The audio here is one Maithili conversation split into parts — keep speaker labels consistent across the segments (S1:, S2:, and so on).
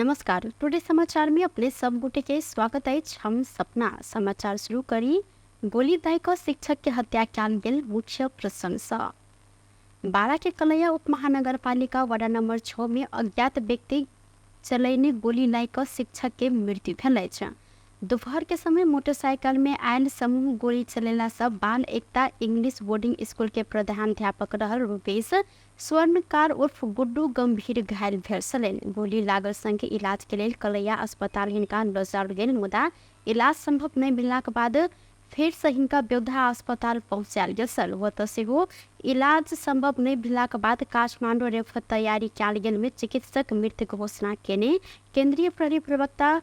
S1: नमस्कार, टुडे समाचार में अपने सब गोटे के स्वागत अछि। हम सपना समाचार शुरू करी। गोली दय कऽ शिक्षक के हत्या कयल गेल मुख्य प्रसंग। बारा के कलैया उप महानगरपालिका वार्ड नंबर 6 में अज्ञात व्यक्ति चलैने गोली लागि कऽ शिक्षक के मृत्यु भेल अछि। दोपहर के समय मोटरसाइकिल में आयल समूह गोली चलेला सँ बाल एकता इंग्लिश बोर्डिंग स्कूल के प्रधानाध्यापक रहल रूपेश स्वर्णकार उर्फ गुड्डू गंभीर घायल भेल छलनि। गोली लागल संगे इलाज के लेल कलैया अस्पताल हिनका लऽ जाओल गेल, मुदा इलाज संभव नहि भेलाक बाद फेरसँ हिनका बेवधा अस्पताल पहुँचायल गेल छल। ओतऽ सेहो इलाज संभव नहि भेलाक बाद काठमांडू रेफर तैयारी कयल गेल में चिकित्सक मृत घोषणा केने केंद्रीय प्रहरी प्रवक्ता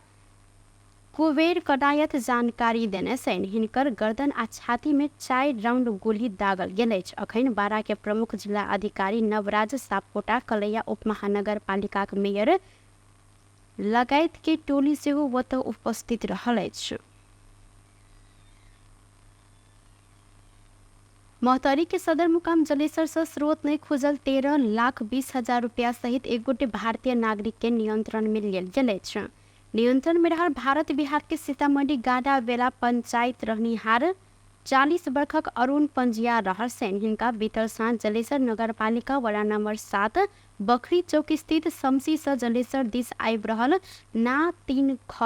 S1: कुबेर कडायत जानकारी देने छनि। हिनकर गर्दन आ छाती में 4 राउंड गोली दागल गेल अछि। अखन बारा के प्रमुख जिला अधिकारी नवराज सापकोटा, कलैया उप महानगरपालिकाक मेयर लगायत के टोली सेहो ओतऽ उपस्थित रहल अछि। महोत्तरी के सदरमुकाम जलेसर से स्रोत नहीं खुजल 13,20,000 रुपया सहित एक गोटे भारतीय नागरिक के नियंत्रण में लेल गेल अछि। नियंत्रण में रहल भारत बिहार के सीतामढ़ी गाडा बेला पंचायत रहनिहार 40 वर्षक अरुण पंजिया रहल छनि। हिनका बीतल साँझ जलेसर नगरपालिका वडा नंबर 7 बखरी चौक स्थित शमसी से जलेसर दिस आबि रहल ना 3 ख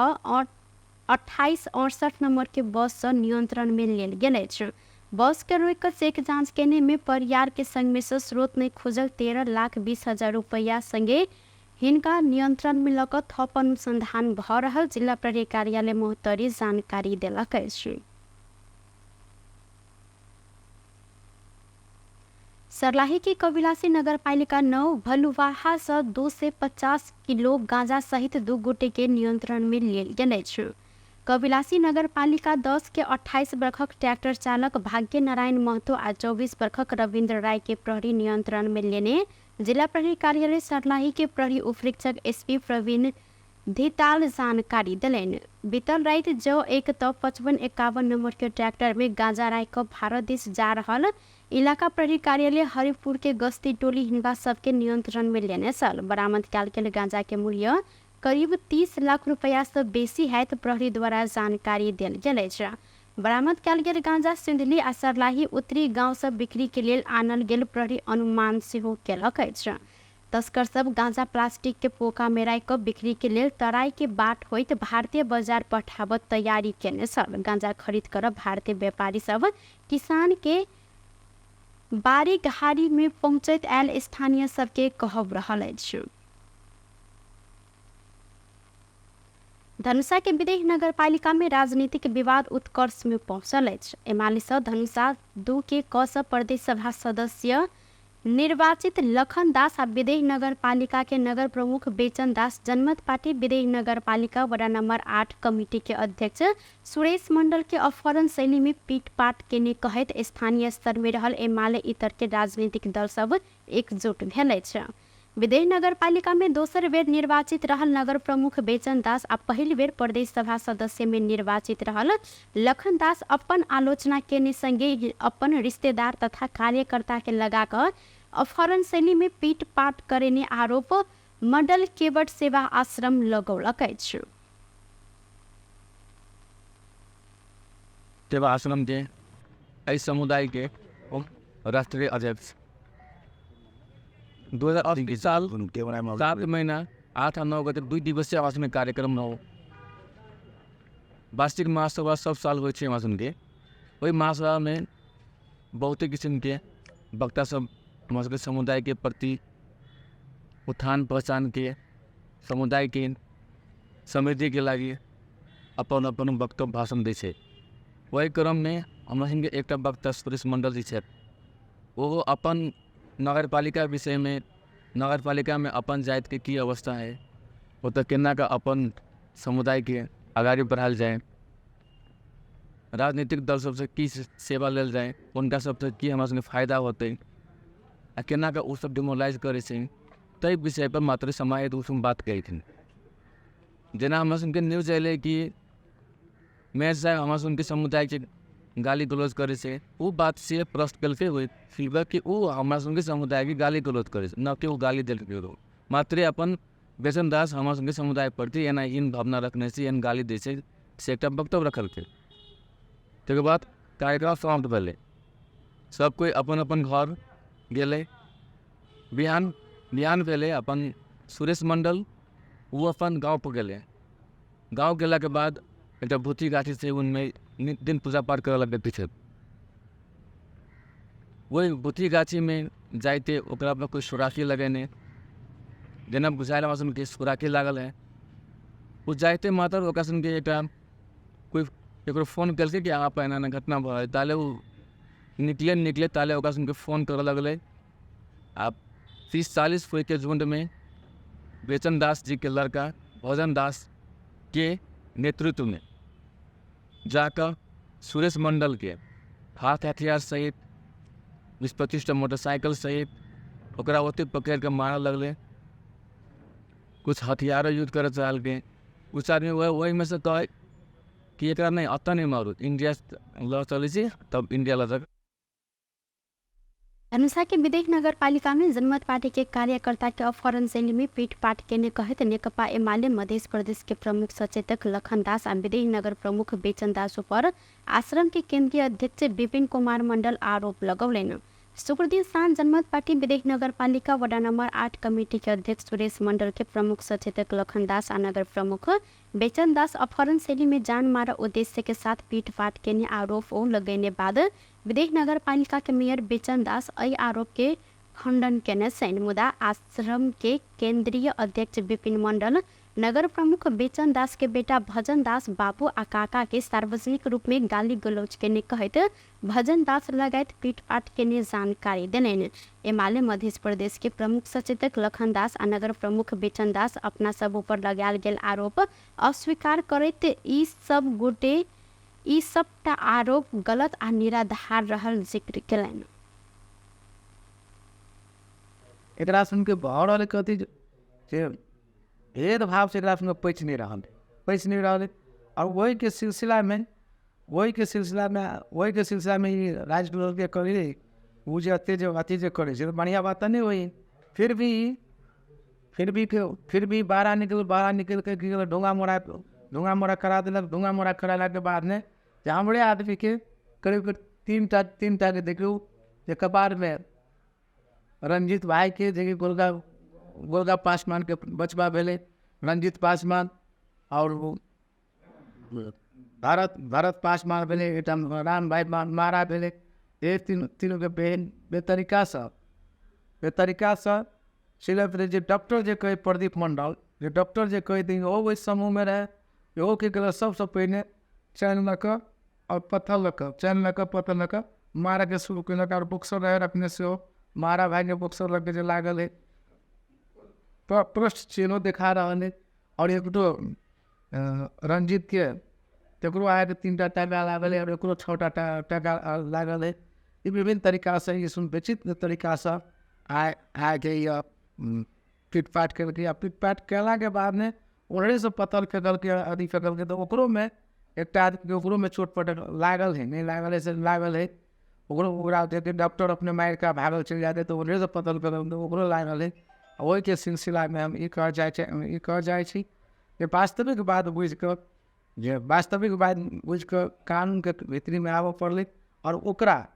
S1: 2868 नंबर के बस से नियंत्रण में लेल गेल अछि। बस के रोकि कऽ चेक जांच केने में परियार के संग में से स्रोत नहीं खुजल 13,20,000 रुपया संगे हिनका नियंत्रण में लऽ कऽ थप अनुसंधान भऽ रहल जिला प्रहरी कार्यालय महोत्तरी जानकारी देलक अछि। सर्लाही के कबिलासी नगरपालिका 9 भलुवाहा से 250 किलो गांजा सहित 2 गोटे के नियंत्रण में लेल गेल अछि। कबिलासी नगरपालिका 10 के 28 वर्षक ट्रैक्टर चालक भाग्य नारायण महतो आ 24 वर्षक रविन्द्र राय के प्रहरी नियंत्रण में लेने जिला प्रहरी कार्यालय सर्लाही के प्रहरी उपरीक्षक एसपी प्रवीण धिताल जानकारी देलनि। बीतल राति जौ 1 त 5551 नंबर के ट्रैक्टर में गांजा राखि कऽ भारत दिस जा रहल इलाका प्रहरी कार्यालय हरिपुर के गश्ती टोली हिनका सबके नियंत्रण में लेने छल। बरामद कयल गेल गांजा के मूल्य करीब 30 लाख रुपया से बेसी हैत प्रहरी द्वारा जानकारी देल गेल अछि। बरामद कयल गेल गांजा सिंधुली आ सर्लाही उत्तरी गांव से बिक्री के लेल आनल गेल प्रहरी अनुमान सेहो केलक अछि। तस्कर सब गांजा प्लास्टिक के पोका में राखि कऽ बिक्री के लेल तराई के बाट होइत भारतीय बाजार पठाबत तैयारी केने छल। गांजा खरीद कर भारतीय व्यापारी सब किसान के बारी घारी में पहुंचैत आयल स्थानीय सबके कहब रहल अछि। धनुषा के विदेह नगरपालिका में राजनीतिक विवाद उत्कर्ष में पहुंचल अछि। एमाले सँ धनुषा 2 के क सँ प्रदेश सभा सदस्य निर्वाचित लखन दास आ विदेह नगरपालिका के नगर प्रमुख बेचन दास जनमत पार्टी विदेह नगरपालिका वडा नंबर 8 कमिटी के अध्यक्ष सुरेश मंडल के अपहरण शैली में पीटपाट केने कहैत स्थानीय स्तर में रहल एमाले इतर के राजनीतिक दल सब एकजुट भेल अछि। विदेह नगरपालिका में दोसर बेर निर्वाचित रहल नगर प्रमुख बेचन दास आ पहिल बेर प्रदेश सभा सदस्य में निर्वाचित रहल लखन दास अपन आलोचना केने संगे अपन रिश्तेदार तथा कार्यकर्ता के लगा कऽ अपहरण शैली में पीटपाट करेने आरोप मंडल केवट सेवा आश्रम लगौलक अछि।
S2: सेवा आश्रम के एहि समुदाय के राष्ट्रीय अध्यक्ष 2080 साल 7 महीना 8 आ 9 गते 2 दिवसीय आवासमे कार्यक्रम रहो। वार्षिक महासभा सब साल होइ छै हमरा सबके। ओहि महासभामे बहुते किसिमके वक्ता सब हमरा सबके समुदायके प्रति उत्थान पहचानके समुदायके समृद्धिके लागि अपन अपन वक्तव्य भाषण दै छै। ओहि क्रममे हमरा सबके एकटा वक्ता सुरेश मण्डल जी छथि, ओहो अपन नगरपालिका विषयमे नगरपालिकामे अपन जातिके की अवस्था है, ओतऽ केना कऽ अपन समुदायके अगाडि बढ़ायल जाय, राजनीतिक दल सबसँ की सेवा लेल जाय, हुनका सबसँ की हमरा सबके फायदा होतै आ केना कऽ ओ सब डिमोरलाइज करै छै, ताहि विषयपर मात्र समाहित रूपमे बात केलखिन। जेना हमरा सबके न्यूज अयलै कि मेयर साहब हमरा सबके समुदायके गाली गलौज करै छै, ओ बात से प्रश्न केलकै ओहि फीडबैक कि ओ हमरा सबके समुदायके गाली गलौज करै छै, न कि ओ गाली देलकै ककरो, मात्रे अपन बेचन दास हमरा सबके समुदाय प्रति एना हीन भावना रखने छै, एहन गाली दै छै, से एकटा वक्तव्य रखलकै। तकर बाद कार्यक्रम समाप्त भेलै, सब कोइ अपन अपन घर गेलै। बिहान बिहान भेलै, अपन सुरेश मण्डल ओ अपन गाँवपर गेलै। गाँव गेलाके बाद एकटा भूतही गाछी छै, ओहिमे नित दिन पूजा पाठ करऽ लगै छै। ओहि भूतही गाछीमे जाइते ओकरापर कोइ सुराकी लगेने जेना बुझायल हमरा सबके सुराकी लागल है। ओ जाइते मात्र ओकरा सनके एकटा कोइ ककरो फोन केलकै कि अहाँ पर एना एना घटना भऽ रहल। ताले ओ निकले निकले ताले ओकरा सनके फोन करऽ लगलै। आ 30-40 कोइके झुण्डमे बेचन दास जीके लड़का भजन दासके नेतृत्वमे जाकऽ सुरेश मण्डलके हाथ हथियार सहित 20-25 टा मोटरसाइकिल सहित ओकरा ओतहि पकड़िके मारऽ लगलै। कुछ हथियारो यूज करऽ चाहलकै। कुछ आदमी ओहिमे से कहै कि एकरा नहि, एतऽ नहि मारू, इंडिया लऽ चलै छी, तब इंडिया लऽ जाकऽ।
S1: धनुषा के विदेह नगरपालिका में जनमत पार्टी के कार्यकर्ता के अपहरण शैली में पीटपाट केने कहैत नेकपा एमाले मध्य प्रदेश के प्रमुख सचेतक लखन दास आ विदेह नगर प्रमुख बेचन दास ऊपर आश्रम के केंद्रीय अध्यक्ष विपिन कुमार मंडल आरोप लगौलनि। शुक्रदिन साँझ जनमत पार्टी विदेह नगरपालिका वडा नंबर 8 कमेटी के अध्यक्ष सुरेश मंडल के प्रमुख सचेतक लखन दास आ नगर प्रमुख बेचन दास अपहरण शैली में जान मार उद्देश्य के साथ पीटपाट केने आरोप ओ लगेने बाद विदेह नगरपालिका के मेयर बेचन दास एहि आरोप के खंडन केने छनि। मुदा आश्रम के केंद्रीय अध्यक्ष विपिन मंडल नगर प्रमुख बेचन दास के बेटा भजन दास बाबू आ काका के सार्वजनिक रूप में गाली गलौज केने कहैत भजन दास लगायत पीटपाट केने जानकारी देलनि। एमाले मध्य प्रदेश के प्रमुख सचेतक लखन दास आ नगर प्रमुख बेचन दास अपना सब ऊपर लगायल गेल आरोप अस्वीकार करैत ई सब गोटे ई सबटा आरोप गलत आ निराधार रहल जिक्र केलनि।
S3: एकरा सुनके भऽ रहल कथी जे भेदभाव से एकरा सुनके पचि नहि रहल, पचि नहि रहल। आओर ओहिके सिलसिलामे ओहिके सिलसिलामे ई राजदूतके करै ओ जे एते जे अथी जे करै छै, बढ़िआँ बात तऽ नहि होइ। फिर भी बाहर निकल, बाहर निकलिके की केलक? ढोंगा मोड़ा, ढोंगा मोड़ा करा देलक। ढोंगा मोड़ा करेलाके बादमे जे हमरे आदमीके करीब करीब तीनटा तीनटाके देखियौ जे कपारमे रंजीत भाइके, जेकि गोलका गोलका पासवानके बचबा भेलै, रंजीत पासवान आओर भरत भरत पासवान भेलै, एहिठाम राम भाइ मारा भेलै। एक तीन तीनूके बेतरीकासँ बेतरीकासँ सिलैत रहै। जे डॉक्टर जे कहै, प्रदीप मण्डल जे डॉक्टर जे कहै, ओहो ओहि समूहमे रहै। ओहो की केलक? सबसँ पहिने चैन लऽ कऽ आओर पत्थर लऽ कऽ, चैन लऽ कऽ, पत्थर लऽ कऽ मारऽके शुरू केलक। आओर बॉक्सर रहै रखने सेहो, मारा भाइके बॉक्सर लऽ कऽ जे लागल हइ, प्रष्ट चिन्हो देखा रहल हइ। आओर एकटो रंजीतके तकरो अहाँके 3 टा टाका लागल हइ आओर एकरो 6 टा टाका लागल हइ। ई विभिन्न तरीकासँ, ई सुन विचित्र तरीकासँ आइ आके ई पिटपाट केलकै। आ पिटपाट केलाके बादमे ओकरेसँ पत्थर फेकलकै, अथी फेकलकै, तऽ ओकरोमे एकटा आदमीके ओकरोमे चोट पटक लागल हइ, नहि लागल हइ से लागल हइ ओकरो। ओकरा देखे डॉक्टर अपने मारिके भागल चलि जाइत हइ, तऽ ओकरेसँ पत्थर फेकल तऽ ओकरो लागल हइ। ओहिके सिलसिलामे हम ई कहऽ चाहै छी जे वास्तविक बात बुझिकऽ, जे वास्तविक बात बुझिकऽ कानूनके भीतरीमे आबऽ पड़लै। आओर ओकरा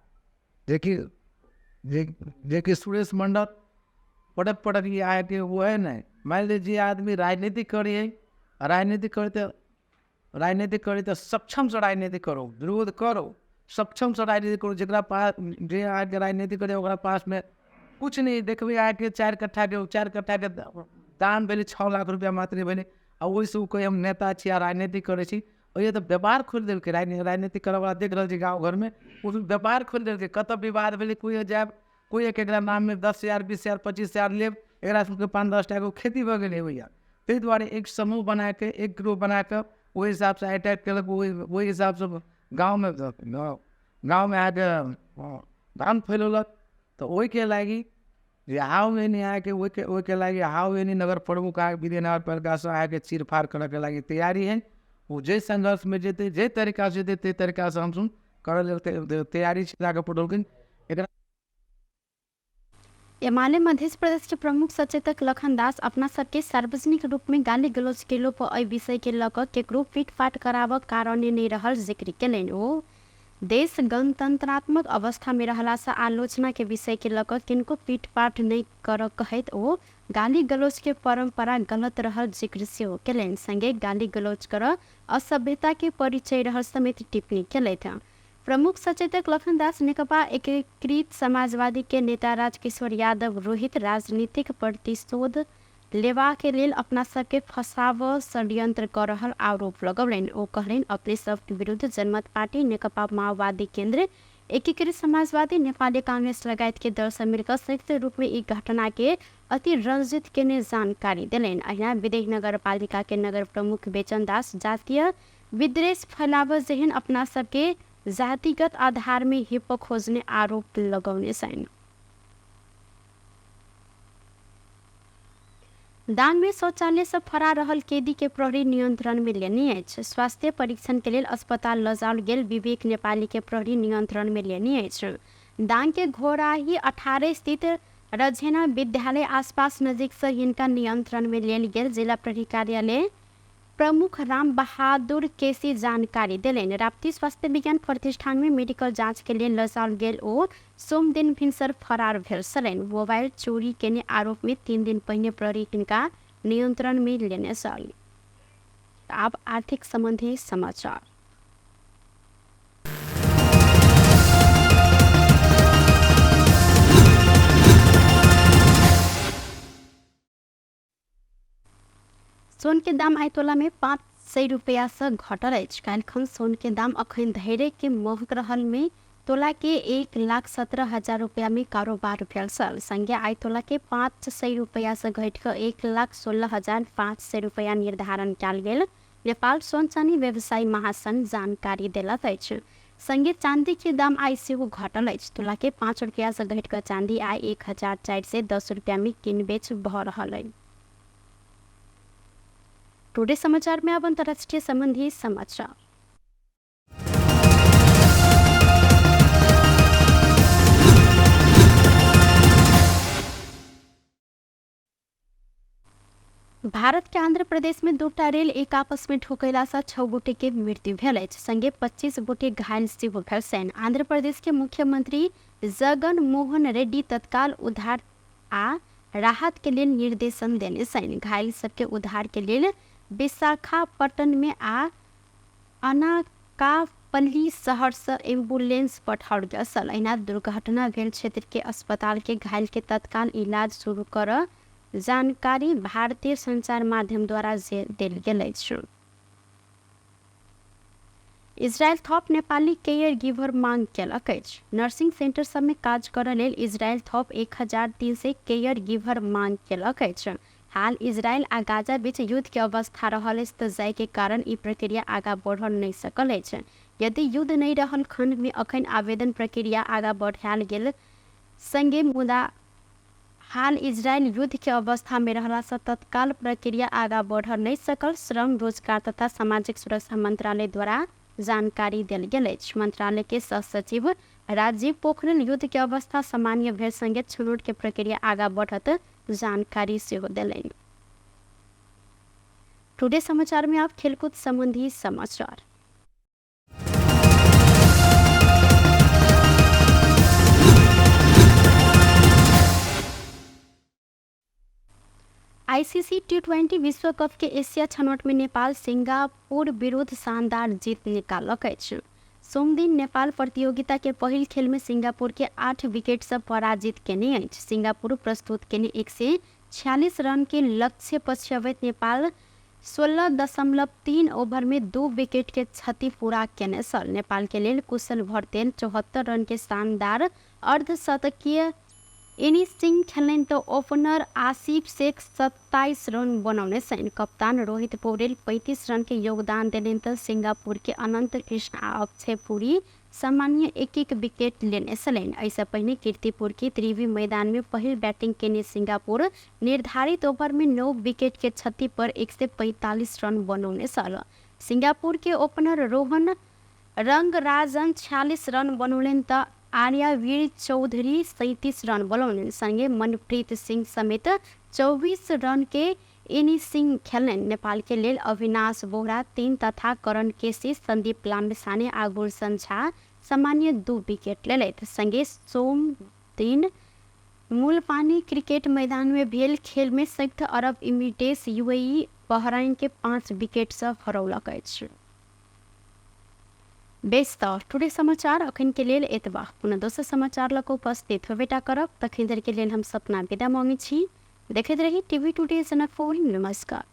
S3: जेकि जे जेकि सुरेश मण्डल पटक पटक ई आके ओ नहि मानि लिअ जे आदमी राजनीति करै हइ, राजनीति करै तऽ राजनीति करै तऽ सक्षमसँ राजनीति करू, विरोध करू, सक्षमसँ राजनीति करू। जकरा पास जे अहाँके राजनीति करै, ओकरा पासमे किछु नहि देखबै अहाँके। 4 कट्ठाके, 4 कट्ठाके दाम भेलै 6 लाख रुपैआ मात्रे भेलै। आ ओहिसँ ओ कहै हम नेता छी आ राजनीति करै छी। ओहि तऽ व्यापार खोलि देलकै। राजनीति करऽवला देख रहल छी गाँव घरमे, ओ व्यापार खोलि देलकै। कतऽ विवाद भेलै, कोइ जायब, कोइ एकरा नाममे 10,000, 20,000, 25,000 लेब, एकरा सबके 5-10 टाके खेती भऽ गेलै होइए। ताहि दुआरे एक समूह बनाके, एक ग्रुप बनाकऽ ओहि हिसाबसँ अटैक केलक। ओहि ओहि हिसाबसँ गाँवमे गाँवमे अहाँके भ्रम फैलौलक। तऽ ओहिके लागि जे हाउ एनी अहाँके ओहिके ओहिके लागि हाउ एनी नगर प्रमुख अहाँके विजय नगरपालिकासँ अहाँके चीरफाड़ करऽके लागि तैयारी हइ। ओ जाहि संघर्षमे जेतै, जाहि तरीकासँ जेतै, ताहि तरीकासँ हमसब करऽ लेल तैयारी छी। जाकऽ पठौलखिन एकरा।
S1: एमाले मध्य प्रदेश के प्रमुख सचेतक लखन दास अपना सबके सार्वजनिक रूप में गाली गलौज केलो पर एहि विषय के लऽ कऽ केकरो पिटपाट कराबक कारणे नहि रहल जिक्र केलनि। ओ देश गणतंत्रात्मक अवस्था में रहला से आलोचना के विषय के लऽ कऽ किनको पिटपाट नहि करऽ कहैत ओ गाली गलौज के परंपरा गलत रहल जिक्र सेहो केलनि। संगे गाली गलौज करऽ असभ्यता के परिचय रहल समेत टिप्पणी केलथि। प्रमुख सचेतक लखनदास नेकपा एकीकृत समाजवादी के नेता राजकिशोर यादव रोहित राजनीतिक प्रतिशोध लेबाक लेल अपना सबके फसाब षड्यंत्र कऽ रहल आरोप लगौलनि। ओ कहलनि, अपने सबके विरुद्ध जनमत पार्टी, नेकपा माओवादी केन्द्र, एकीकृत समाजवादी, नेपाली कांग्रेस लगायत के दल सब मिलकऽ संयुक्त रूप में ई घटना के अति रंजित केने जानकारी देलनि। अहिना विदेह नगरपालिका के नगर प्रमुख बेचन दास जातीय विद्वेष फैलाव जेहन अपना सबके जातिगत आधार में हिप खोज्ने आरोप लगाउने छन्। दाङ में शौचालय से फरार रहल कैदी के प्रहरी नियंत्रण में लेने अछि। स्वास्थ्य परीक्षण के लेल अस्पताल लजाओल गेल विवेक नेपाली के प्रहरी नियंत्रण में लेने अछि। दाङ के घोराही 18 स्थित रझेना विद्यालय आसपास नजिक से हिनका नियंत्रण में लेल गेल जिला प्रहरी कार्यालय प्रमुख राम बहादुर केसी जानकारी देलनि। राप्ती स्वास्थ्य विज्ञान प्रतिष्ठान में मेडिकल जांच के लेल लजाओल गेल ओ सोमदिन भिनसर फरार भेल छलनि। मोबाइल चोरी केने आरोप में 3 दिन पहिने प्रहरी हिनका नियंत्रण में लेने छल। आब आर्थिक संबंधी समाचार। सोन के दाम आइ तोला में 500 रुपया से घटल अछि। काल्हिखन सोन के दाम अखन धैर्य के महग रहल में तोला के 1,17,000 रुपया में कारोबार भेल छल। संगे आइ तोला के 500 रुपया से घटि कऽ 1,16,500 रुपया निर्धारण कयल गेल नेपाल सोन चानी व्यवसायी महासंघ जानकारी देलक अछि। संगे चांदी के दाम आइ सेहो घटल अछि। तोला के 5 रुपया से घटि कऽ चांदी आइ 1,410 रुपया में किन बेच भऽ रहल अछि। टुडे समाचार में अब अंतर्राष्ट्रीय संबंधी समाचार। भारत के आंध्र प्रदेश में 2टा रेल एक आपस में ठोकैला से 6 गोटे के मृत्यु भेल अछि। संगे 25 गोटे घायल सेहो भेल छनि। आंध्र प्रदेश के मुख्यमंत्री जगन मोहन रेड्डी तत्काल उद्धार आ राहत के लेल निर्देशन देने छनि। घायल सबके उद्धार के लेल विशाखापट्टन में आ अनाकापल्ली शहर से एम्बुलेंस पठाओल गेल छल। अहिना दुर्घटना भेल क्षेत्र के अस्पताल के घायल के तत्काल इलाज शुरू कर जानकारी भारतीय संचार माध्यम द्वारा देल गेल अछि। इजरायल थप नेपाली केयर गिभर मांग केलक अछि। नर्सिंग सेंटर सब में काज करऽ लेल इजरायल थप 1300 केयर गिभर मांग केलक अछि। हाल इजरायल आ गाजा बीच युद्ध के अवस्था रहल अछि तऽ जाहि के कारण ई प्रक्रिया आगा बढ़ल नहि सकल अछि। यदि युद्ध नहि रहल खंड में अखन आवेदन प्रक्रिया आगा बढ़ायल गेल संगे मुदा हाल इजरायल युद्ध के अवस्था में रहला से तत्काल प्रक्रिया आगा बढ़ नहि सकल श्रम रोजगार तथा सामाजिक सुरक्षा मंत्रालय द्वारा जानकारी देल गेल अछि। मंत्रालय के सह सचिव राजीव पोखरेल युद्ध के अवस्था सामान्य भेल संगे छनौट के प्रक्रिया आगा बढ़त जानकारी सेहो देलनि। टुडे समाचार में आप खेलकूद संबंधी समाचार। आईसीसी टी20 विश्व कप के एशिया छनौट में नेपाल सिंगापुर विरुद्ध शानदार जीत निकालक अछि। सोमदिन नेपाल प्रतियोगिता के पहिल खेल में सिंगापुर के 8 विकेट से पराजित केने अछि। सिंगापुर प्रस्तुत केने 146 रन के लक्ष्य पछ्यबैत नेपाल 16.3 ओवर में 2 विकेट के क्षति पूरा केने छल। नेपाल के लेल कुशल भर्तेल 74 रन के शानदार अर्धशतकीय इनिंग खेलनि तऽ ओपनर आसिफ शेख 27 रन बनौने छनि। कप्तान रोहित पौडेल 35 रन के योगदान देलनि तऽ सिंगापुर के अनंत कृष्ण आ अक्षय पुरी सामान्य 1-1 विकेट लेने छलनि। एहिसँ पहिने कीर्तिपुर के त्रिवी मैदान में पहिल बैटिंग केने सिंगापुर निर्धारित ओवर में 9 विकेट के क्षति पर 145 रन बनौने छल। सिंगापुर के ओपनर रोहन रंगराजन 46 रन बनौलनि तऽ आर्यवीर चौधरी 37 रन बनौलनि। संगे मनप्रीत सिंह समेत 24 रन के इनिंग खेललनि। नेपाल के लेल अविनाश बोहरा 3 तथा करण केसी, संदीप लामिछाने आ गुलशन झा सामान्य 2 विकेट लेलथि। संगे सोम दिन मूलपानी क्रिकेट मैदान में भेल खेल में संयुक्त अरब इमिरेट्स यूएई बहराइन के 5 विकेट से हरौलक अछि। बेस त टुडे समाचार अखन के लेल एतबा। पुनः दोसर समाचार लऽ कऽ उपस्थित होबेटा करब। तखन धरि के लेल हम सपना विदा मांगै छी। देखैत रही टीवी टुडे जनकपुर। नमस्कार।